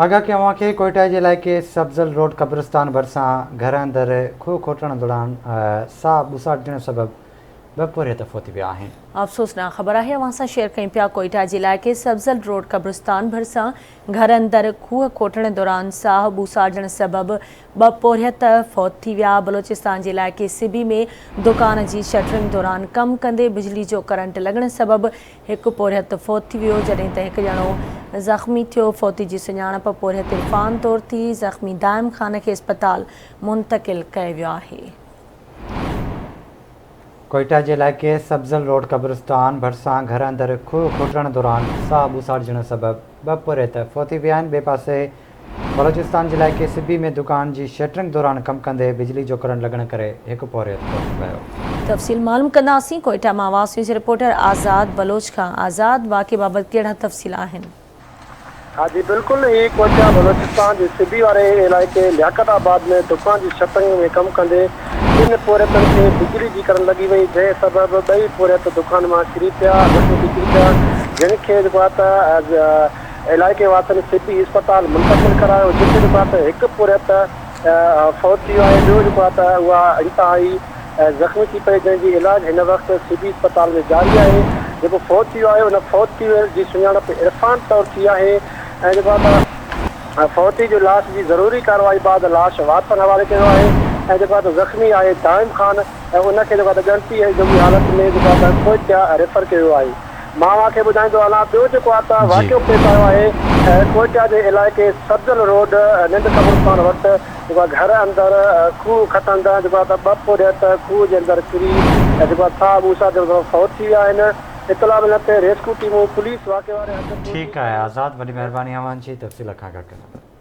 آگاهه ڪيو اوهان کي ڪوئيٽا جي علائقي سبزل روڊ قبرستان ڀرسان گهر اندر کوهه کوٽڻ دوران ساهه ٻوساٽجڻ سبب ٻه پورهيت فوت ٿي ويا آهن. افسوسناڪ خبر آهي اوهان سان شيئر ڪيون پيا ڪوئيٽا جي علائقي سبزل روڊ قبرستان ڀرسان گهر اندر کوهه کوٽڻ دوران ساهه ٻوساٽجڻ سبب ٻه پورهيت فوت ٿي ويا بلوچستان جي علائقي سبي ۾ دڪان جي شٽرنگ دوران ڪم ڪندي بجلي جو ڪرنٽ لڳڻ سبب هڪ پورهيت فوت ٿي ويو جڏهن ته هڪ ڄڻو زخمي ٿيو، فوتي جي سڃاڻپ پورهيت عرفان طور ٿي، زخمي دائم خان کي اسپتال منتقل ڪيو ويو آهي. ڪوئيٽا جي علائقي سبزل روڊ قبرستان ڀرسان گهر اندر کوهه کوٽڻ دوران ساهه ٻوساٽجڻ سبب ٻه پورهيت فوت ٿي ويا آهن، ٻئي پاسي بلوچستان جي علائقي سبي ۾ دڪان جي شٽرنگ دوران ڪم ڪندي بجلي جو ڪرنٽ لڳڻ ڪري هڪ پورهيت فوت ٿي ويو. تفصيل معلوم ڪنداسين ڪوئيٽا مان آواز نيوز جي رپورٽر آزاد بلوچ کان آزاد واقعي بابت ڪهڙا تفصيل آهن. ها جي بلڪل هي ڪوئيٽا بلوچستان جي سبي واري علائقي لياقت آباد ۾ دڪان جي شٽرنگ ۾ ڪم ڪندي ٻن پورهيتن کي بجلي جي ڪرنٽ لڳي وئي جنهن سبب ٻئي پورهيت دڪان مان ڪري پيا زخمي ٿي ڪري پيا جن کي جيڪو آهي ته علائقي واسين سبي اسپتال منتقل ڪرايو جتي جيڪو آهي ته هڪ پورهيت فوت ٿي ويو آهي ٻيو جيڪو آهي ته اها انتهائي زخمي ٿي پئي جنهن جي علاج هن وقت سبي اسپتال ۾ جاري آهي جيڪو فوت ٿي ويو آهي ان فوت ٿي ويل جي سڃاڻپ عرفان طور ٿي آهي ۽ جيڪو آهي ته فوتي جو لاش جي ضروري ڪارروائي بعد لاش وارثن حوالي ڪيو آهي ۽ جيڪو آهي ته زخمي آهي دائم خان ۽ ان کي جيڪو آهي ته ڳڻتي جوڳي حالت ۾ جيڪو آهي ته ڪوئٽيا ريفر ڪيو ويو آهي. مان اوهان کي ٻڌائيندو هلان ٻيو جيڪو آهي ته واقعو پيش آيو آهي ڪوئٽيا جي علائقي سبزل روڊ ننڊ قبرستان وٽ جيڪو آهي گهر اندر کوهه کٽندڙ جيڪو آهي ته ٻه پورهيت کوهه جي اندر ڪري جيڪو آهي ساهه ٻوساٽجڻ سبب فوت ٿي ويا آهن اطلاع ملڻ تي ريسڪيو ٽيمون پوليس واقعي واري هنڌ پهچي ٺيڪ آهي آزاد وڏي مهرباني اوهان جي تفصيل کان آگاهه ڪندڙ.